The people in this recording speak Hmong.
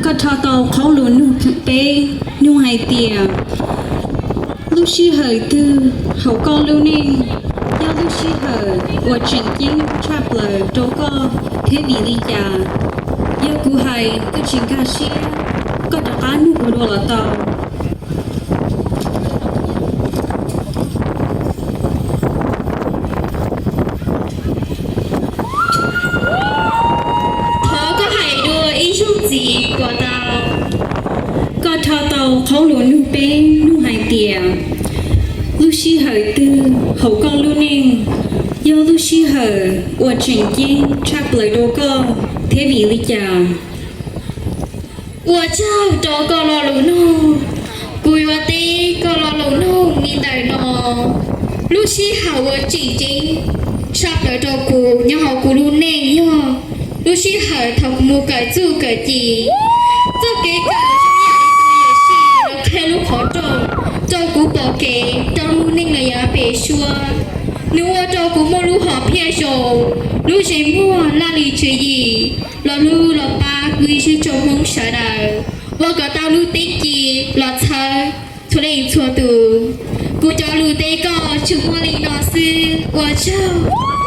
Koj rho tau qhov lus nug peb nug hais tias, lub sij hawm twg hauv koj lub neej yog lub sij hawm uas tseem ceeb tshaj plaws rau koj thiab vim li cas? Yog kuv hais koj tsis nkag siab, koj rov qab nug kuv dua los tau. Thov koj hais dua ib zaug ntxiv puas tau? Koj rho tau qhov lus nug peb nug hais tias, lub sij hawm twg hauv koj lub neej yog lub sij hawm uas tseem ceeb tshaj plaws rau koj thiab vim li cas? Ua tsaug rau koj lo lus nug. Kuv yuav teb koj lo lus nug li ntawm no. Lub sij hawm uas tseem ceeb tshaj plaws rau kuv nyob hauv kuv lub neej yog lub sij hawm thaum kuv mus kawm txuj kawm ci. Txoj kev kawm zoo yam li tus yuam sij los qhia lub qhov rooj rau kuv pom kev rau lub neej los yav pem suab. Nws ua rau kuv muaj lub hom phiaj zoo, lub zeem muag laj lim tswv yim, los lub los pab kuv ib zej tsoom Hmoob sawv daws ua kom tau lub teeb ci los txhawb txhua leej txhua tus. Kuv cov lus teb koj tsuas muaj li no xwb, ua tsaug.